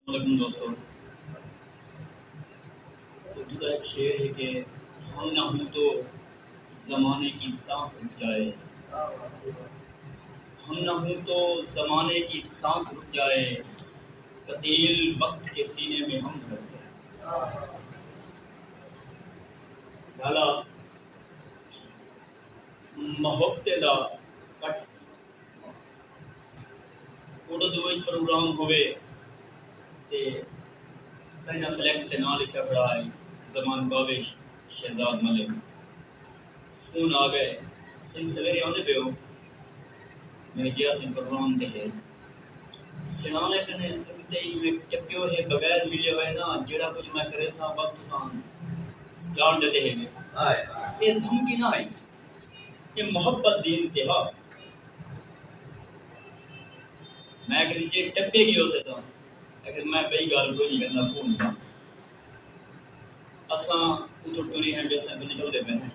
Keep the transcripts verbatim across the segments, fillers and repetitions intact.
علیکم دوستو، اردو کا ایک شعر ہے کہ ہم نہ ہوں تو زمانے کی سانس رک جائے، ہم نہ ہوں تو زمانے کی سانس رک جائے، قتیل وقت کے سینے میں ہم دھڑک جائیں۔ لالا محبتیں دا کٹ اردو وچ پروگرام ہووے تے پہلا فلیکس تے ناں لکھیا کھڑا ہے زمان کاوش شہزاد ملک۔ فون آ گئے، سئیں سویرے آندے پئے ہو؟ میں کہیا سئیں پروگرام تے ہے۔ سیاݨے کنے اڳتے ایویں ٹپیو ہے، بغیر ملے ہوئے نا، جیڑھا کجھ میں کریساں وقت تساں ڄاݨ ݙیندے ہیوے۔ اے دھمکی نہ ہئی، اے محبت دی انتہا۔ میں آکھیا جے ٹپے ڳیوسے تاں، آکھیا میں ٻئی ڳالھ کوئی نی کریندا، فون کر۔ اساں اتھوں ٹری ہیں، ٻے اساں نکلدے پئے ہیں۔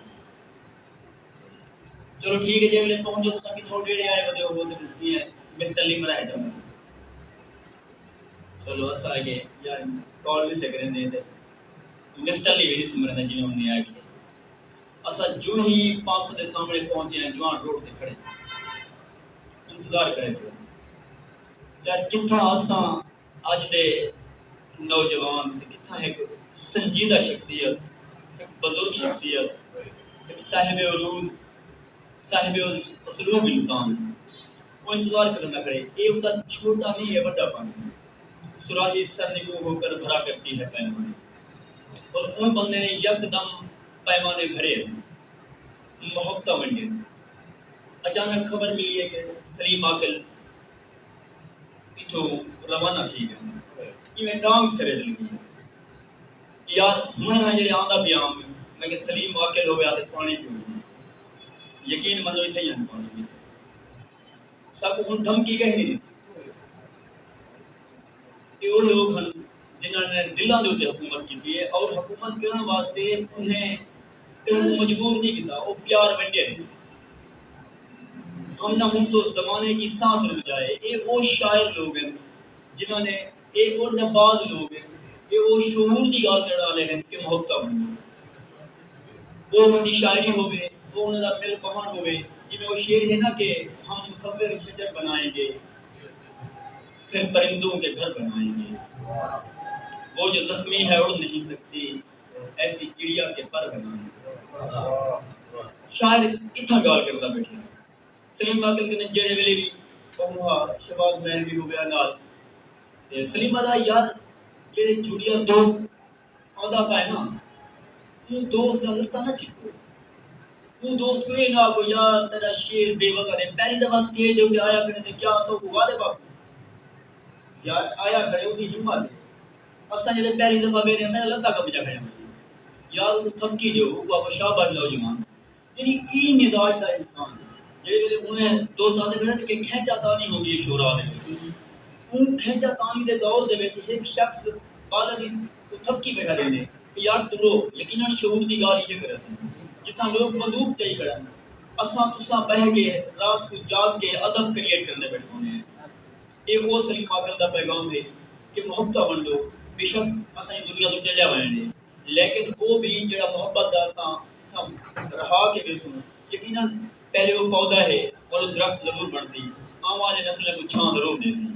چلو ٹھیک ہے، جیڑھے ویلے پہنچو تساں کتھوں ݙیڑھے آئے ودے ہو تے مسٹر علی مرائے چلو۔ چلو اساں آکھے یار کال وی سکریندے تے مسٹر علی وی نی سمریندا جیویں انہیں آکھے۔ اساں جوں ہی پمپ دے سامݨے پہنچے ہیں، جوان روڈ تے کھڑے ہیں۔ انتظار کرے پئے۔ یار کتھاں اساں اڄ دے نوجوان تے کتھاں ہک سنجیدہ شخصیت، ہک بزرگ شخصیت، ہک صاحب عروج، صاحب اسلوب انسان۔ او انتظار کریندا کھڑے، اے اوندا چھوٹا نی، اے وݙا پن ہے۔ صراحی سر نگوں ہو کر بھرا کرتی ہے پیمانے۔ اور اوں بندے نے یکدم پیمانے بھرے، محبتاں ونڈے۔ اچانک خبر ملی ہے کہ سلیم عاقل اتھوں روانہ تھی ڳئے۔ ایویں ٹانگ سرے تے لڳی۔ یار ہݨ میں جیڑھے آندا پیا ہاں، میں کہ سلیم عاقل ہووے آ تے پاݨی پیوے۔ یقین منو اتھے ہی ہن پاݨی پیوے۔ ساکوں ہݨ دھمکی کہیں نی ݙتی۔ اے او لوگ ہن جنہاں نے دلاں دے اتے حکومت کیتی ہے اور حکومت کرݨ واسطے انہیں کہیں کوں مجبور نی کیتا، او پیار ونڈے۔ ہم نہ ہوں تو زمانے کی سانس رک جائے۔ اے او شاعر لوگ ہن جنہاں نے، اے او نباز لوگ ہن، اے او شعور دی ڳالھ کرݨ والے ہن کہ محبتاں ونڈو۔ او انہاں دی شاعری ہووے، او انہاں دا مل بہݨ ہووے، جیویں او شعر ہے نا کہ ہم مصور شجر بنائیں گے، پھر پرندوں کے گھر بنائیں گے۔ وہ جو زخمی ہے اڑ نہیں سکتی، ایسی چڑیا کے پر بنائیں گے۔ شاعر اتھاں ڳالھ کردا ٻیٹھے۔ سلیم عاقل کنے جیڑھے ویلے وی کہوں ہا، شہباز مہروی ہووے نال، تے سلیم آہدا یار جیڑھے جھوٹیا دوست آندا پئے نا، اوں دوست دا لتاں نہ چھکو۔ اوں دوست کوں اے نہ آکھو یار تیݙا شعر بے وزن ہے۔ پہلی دفعہ سٹیج دے اتے آیا کھڑے تے کیا اساں کوں غالب آکھو؟ یار آیا کھڑے، اوندی ہمت ہے۔ اساں جیڑھے پہلی دفعہ ٻیٹھے اساں لتاں کمبیاں کھڑیاں ہوندیاں۔ یار اوں کوں تھپکی ݙیو، اوں کوں آکھو شاباش نوجوان۔ یعنی ایں مزاج دا انسان ہے۔ جیڑھے ویلے انہیں دوست آندے کھڑن کہ کھینچا تانی ہوندی ہے شعراء دے وچ، اوں کھینچا تانی دے دور دے وچ ہک شخص بالغ کوں تھپکی ٻیٹھا ݙیندے کہ یار توں رو۔ یقیناً شعور دی ڳالھ ایہ کریسن۔ جتھاں لوک بندوق چائی کھڑن، اساں تساں ٻہہ کے رات کوں جاڳ کے ادب کریئیٹ کریندے ٻیٹھے ہوندے ہیں۔ اے او سلیم عاقل دا پیغام ہے کہ محبتاں ونڈو، بے شک اساں ایں دنیا توں چلیا ونڄݨے، لیکن او بھی جیڑھا محبت دا اساں اتھاں رہا کے ویسوں، یقیناً پہلے او پودا ہے، ول او درخت ضرور بݨسی، آوݨ آلے نسلاں کوں چھاں ضرور ݙیسی۔